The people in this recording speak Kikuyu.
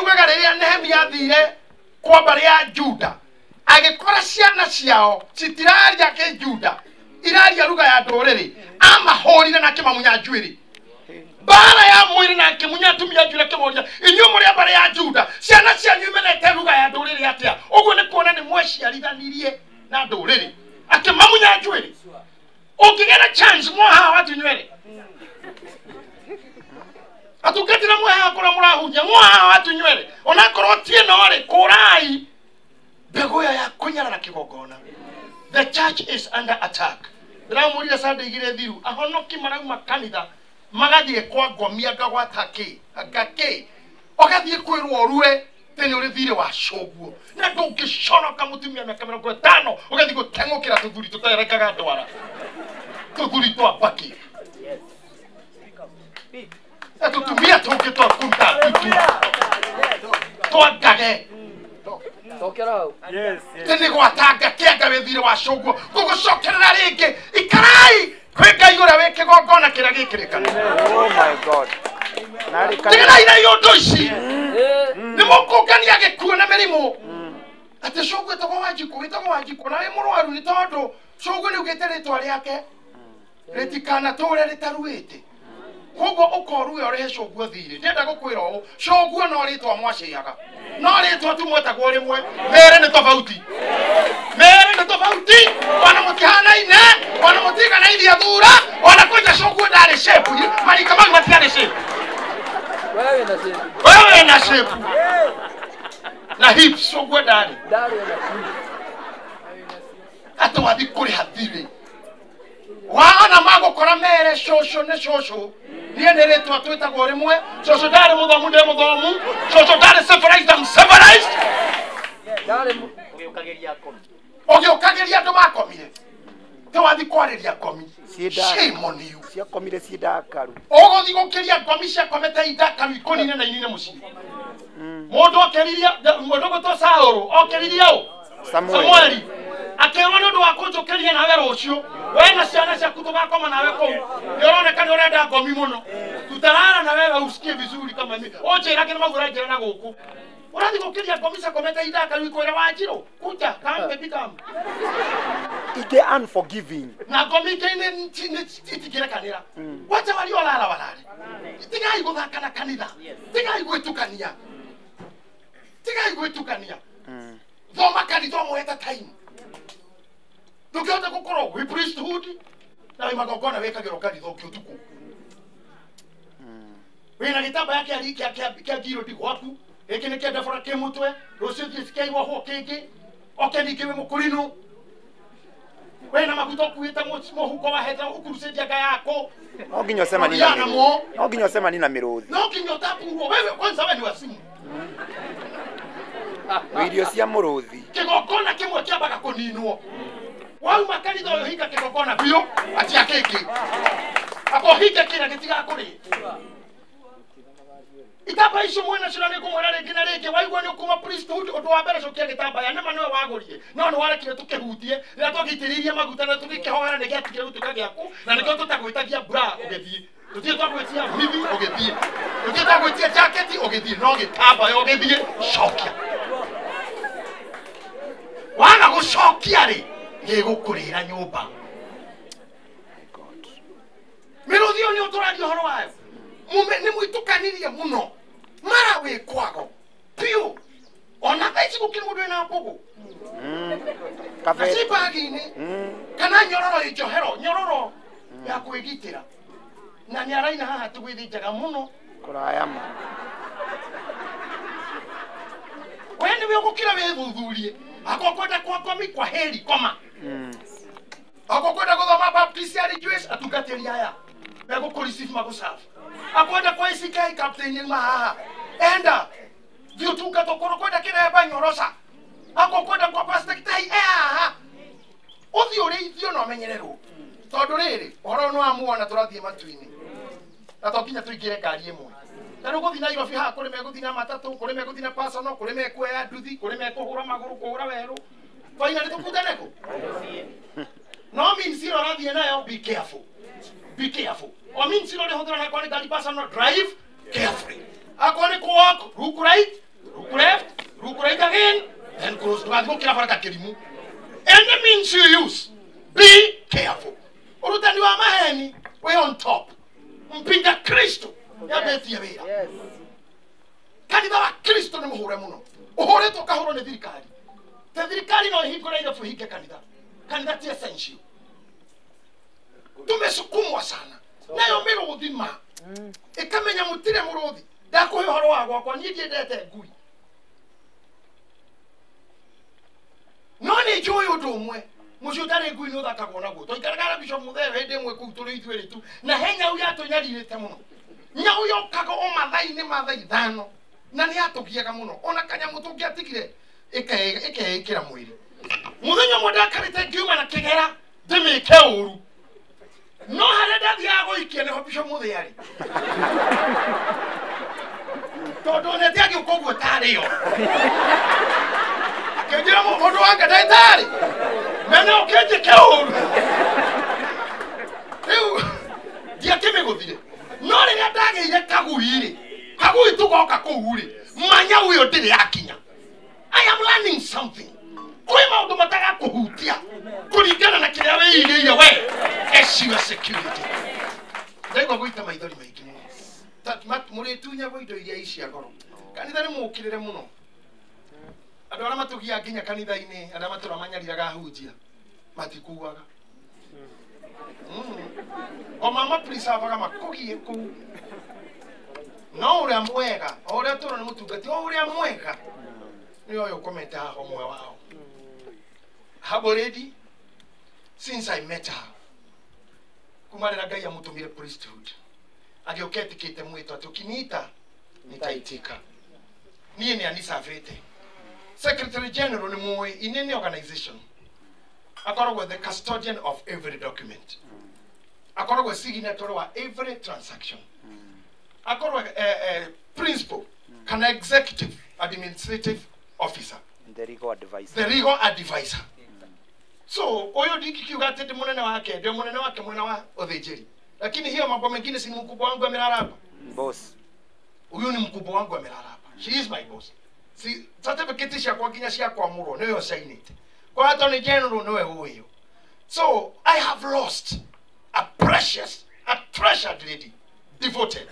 Yugaga rĩrĩa Nehemia athire kwa mbarĩ ya Juda agĩkora ciana ciao citiraria kĩjuda iraria ruga ya ndũrĩrĩ amahũrire na akĩmamunya njuĩrĩ mbara ya mwĩrĩ na akĩmunya atumia njuĩrĩ akĩmoria inyuĩ mũrĩ a mbarĩ ya Juda ciana cianyu imenete ruga ya ndũrĩrĩ atĩa ũguo nĩ kuona nĩ mweciarithanirie na ndũrĩrĩ akĩmamunya njuĩrĩ ũngĩgĩa na chance mwaha watu nywere atungatĩra mwaha kũrĩa mũrahunjia mwaha watu nywere onakorwo ti ĩno rĩ kũrai mbegũ ĩyo ya kũnyarara kĩgongona. The church is under attack. Ndĩramwĩrire Sunday igĩrĩ thiru ahonoki marauma kanitha magathiĩ kwa ngomia ngagwata kĩ ngakĩ ũgathiĩ kwĩrwo ũrue tene ũrĩ thirĩ wa cũguo na ndũngĩconoka mũtumia mĩaka 50 ũgathiĩ gũteng'ũkĩra tũthuri tũterengaga ndwara tũthuri twa mbakĩ na tũtumia tũngĩ twa kũruta ndutu twa ngage tene gwatanga kĩanga wĩ thirĩ wa cũguo ngũgũcokerera rĩngĩ ikarai kwĩ Ngai ũrĩa wĩ kĩgongona kĩrĩa gĩkĩrĩkana. Oh my God. Tigai na ũndũ ici nĩ mũkũngania gĩkuũ na mĩrimũ atĩ cũguo ĩtagwo Wanjikũ ĩtagwo Wanjikũ na wĩ mũrwaru nĩ tondũ cũguo nĩ ugĩte rĩtwa rĩake rĩtikanatũre rĩtaruĩte koguo ũkorue ũrĩhe cũguo thirĩ ndĩrenda gũkwĩra ũũ cũguo no rĩtwa mwaciaga no rĩtwa tu mwetagwo rĩmwe mere nĩ tofauti mere nĩ tofauti ona mũtihanaine ona mũtiganairie thura ona kwanja cũguo ndarĩ shape marika mau matiarĩ shape wewe na shape na hips cũguo ndarĩ atĩ wathiĩ kũrĩha thirĩ waona magũkora mere cũcũ nĩ cũcũ niĩ nĩ rĩtwa twĩtagwo rĩmwe cũcũ ndarĩ mũthomu ndĩ mũthomu cũcũ ndarĩ civilized I'm civilized ũgĩũkagĩria andũ makomire tĩ wathiĩ kwarĩria ngomi shame on you ciakomire ciĩ ndakaru ũgũthiĩ gũkĩria ngomi ciakomete indakaru ikũnine na inine mũciĩ mũndũ okĩririe mũndũ ũgwĩtwo Saũlũ okĩririe ũ Samueli akĩrwo nĩ ũndũ wa kũnjũkĩria nawe rũciũ we na ciana ciaku tũgakoma nawe kũu nĩ ũroneka nĩ ũrenda ngomi mũno tutarara na wewe usikie vizuri kama mimi ũnjĩra kĩrĩ mau ũranjĩra na gũkũ ũrathiĩ gũkĩria ngomi ciakomete indakaru ikwĩra Wanjirũ kuja come baby come ingĩ unforgiving na ngomi ingĩ itingĩrekanĩra wacha waliolala walale tigai gũthaka na kanitha tigai gwĩtukania tigai gwĩtukania thoma kanitha ũmũhete time ndũngĩhota gũkorwo wĩ priesthood na wĩ magongona wĩkagĩrwo kanitha ũngĩ ũtukũ wĩna gĩtambaya kĩa ngirũndi gwaku gĩkĩ nĩ kĩa Debora kĩ mũtwe rũciũ thiĩ cikĩaigwo kĩngĩ oke ningĩ wĩ mũkũrinũ wĩna maguta ũkuĩte mũhuko wahete ũkurucĩtie nga yako no nginya ũcemanie na no nginya ũcemanie na mĩrũthi no nginya ũtapurwo wewe kwanza we ni wacimu irio cia mũrũthi kĩgongona kĩmwe kĩambaga kũninwo wauma kanitha ũyũ hinga kĩgongona biũ atia kĩngĩ akohinge kĩrĩa gĩtigakũrĩe itambaya icio mwena cio nĩ ngũmwĩra rĩngĩ na rĩngĩ waigua nĩ ũkuma priesthood ũndũ wa mbere cokia gĩtambaya nĩma nĩwe wagũrire no nĩ warekire tũkĩhutie rĩrĩa twagĩitĩrĩirie maguta na tũgĩkĩhoera nĩ gĩatigire gũtuĩka gĩaku na nĩkĩo tũtagwĩtagia bra ũgĩthiĩ tũtirĩ twagwĩtia mithi ũgĩthiĩ tũtirĩ twagwĩtia jaketi ũgĩthiĩ no gĩtambaya ũgĩthiĩ cokia waga gũcokia rĩ gĩgũkũrĩra nyũmba mĩrũthi ĩyo nĩ ũtũraria ũhoro wayo nĩ mwĩtũkanirie mũno mara wĩ kwago biũ ona thaa ici gũkĩrĩ mũndũ wĩna mbũgũ na ci bagi-inĩ kana nyororo ĩ njohero nyororo ya kwĩgitĩra na nĩ araina haha tũgwĩthĩnjaga mũno kũraya ma we nĩwe ũgũkĩra wĩthuthurie akorwo kwenda kwa ngomi kwa heri koma akorwo kwenda gũthoma Baptist ya Jewish atungatĩri aya megũkũreceive magũserve akwenda kwa ICK captain ma haha enda thiĩ ũtungata ũkorwo kwenda kĩremba nyoroca akorwo kwenda kwa Pastor Kitai e haha ũthiĩ ũrĩithio na ũmenyererwo tondũ rĩrĩ ũhoro nĩ wamuona tũrathiĩ matu-inĩ na to nginya tũingĩre ngari ĩmwe ta rĩu gũthiĩ Nairobi haha kũrĩ megũthiĩ na matatũ kũrĩ megũthiĩ na personal kũrĩ mekuoya nduthi kũrĩ mekũhũra magũrũ kũhũra werũ twaina nĩ tũkutane kũ no means ĩrĩa ũrathiĩ nayo be careful be careful o means ĩrĩa ũrĩhũthĩra na kwani ngari personal drive carefully akorwo nĩ kũ walk look right Ndũgathiĩ gũkĩra bara ta kĩrimũ. Any means you use, be careful. Ũrutani wa maheni wĩ on top. Mpinga Kristo yambĩtie wĩra. Yes. Kanitha wa Kristo nĩ mũhũre mũno. Ũhũrĩtwo ũkahũrwo nĩ thirikari. Te thirikari no ĩhingũre irabu ĩhinge kanitha. Kanitha ti essential. Tumesukumwa sana. Nayo mĩrũthi ma. Ĩkamenya mũtirĩ mũrũthi. Ndakũhe ũhoro wa gwakwa niĩ ndiendete ngui. No nĩ njũĩ ũndũ ũmwe. Mũciĩ ũtarĩ ngui nĩ ũthakagwo naguo. Twaikaraga na Bishop Muthee hĩndĩ ĩmwe kũu tũrĩ ithuerĩ tu. Na he nyau yatũnyarirĩte mũno. Nyau yokaga o mathaa-inĩ ma thaa ithano. Na nĩ yatũgiaga mũno. Ona kanyamũ tũngĩatigire ĩkeĩkĩra mwĩrĩ. Mũthenya ũmwe ndakarĩte ngiuma na kĩgera ndĩmĩke ũru. No harĩa ndathiaga gũikia nĩho Bishop Muthee arĩ. Tondũ ona ĩtiagĩũka ũguo tarĩ yo. Akĩnjĩra mũndũ wake ndagĩtarĩ. Mena ũkĩnjĩke ũru. Rĩu ndiakĩmĩgũthire. No rĩrĩa ndagĩire kagui-rĩ, kagui tũgoka kũu-rĩ, manyau ĩyo ndĩrĩ yakinya. I am learning something. Kwĩ maũndũ matagakũhutia kũringana na kĩrĩa wĩigĩire we as your security. Ndaigua gũita maithori maingĩ mũno. Mũrĩtunyagwo indo iria icia goro. Kanitha nĩ mũũkĩrĩre mũno. Andũ arĩa matũgiaga nginya kanitha-inĩ, arĩa matũra manyariraga ahunjia, matikuaga. O mama preservaga makũgie kũu. No ũrĩa mwega, o ũrĩa tũrona nĩ mũtungati, o ũrĩa mwega nĩ ũyũ ũkomete haha ũmwe wao. Humble lady, since I met her, kuma rĩrĩa Ngai amũtũmire priesthood, agĩũka etĩkĩte mwĩto atĩ ũkiniita nitaitika. Niĩ nĩ anicavĩte. Secretary General nĩ mũĩ in any organization akoragwo the custodian of every document. Akoragwo signatory wa every transaction. Akoragwo principal kana executive administrative officer. The legal advisor. The legal advisor. So ũyũ ndingikiuga atĩ ndĩ mũnene wake, ndĩ mũnene wake mwena wa ũthĩnjĩri. Lakini hiyo mambo mengine si ni mkubwa wangu amelala hapa. Boss. Huyu ni mkubwa wangu amelala hapa. She is my boss. Si certificate ciakwa nginya cia kwamũrwo nĩyo sainĩte. Kwa Attorney General nĩwe ũyũ. So I have lost a precious, a treasured lady, devoted.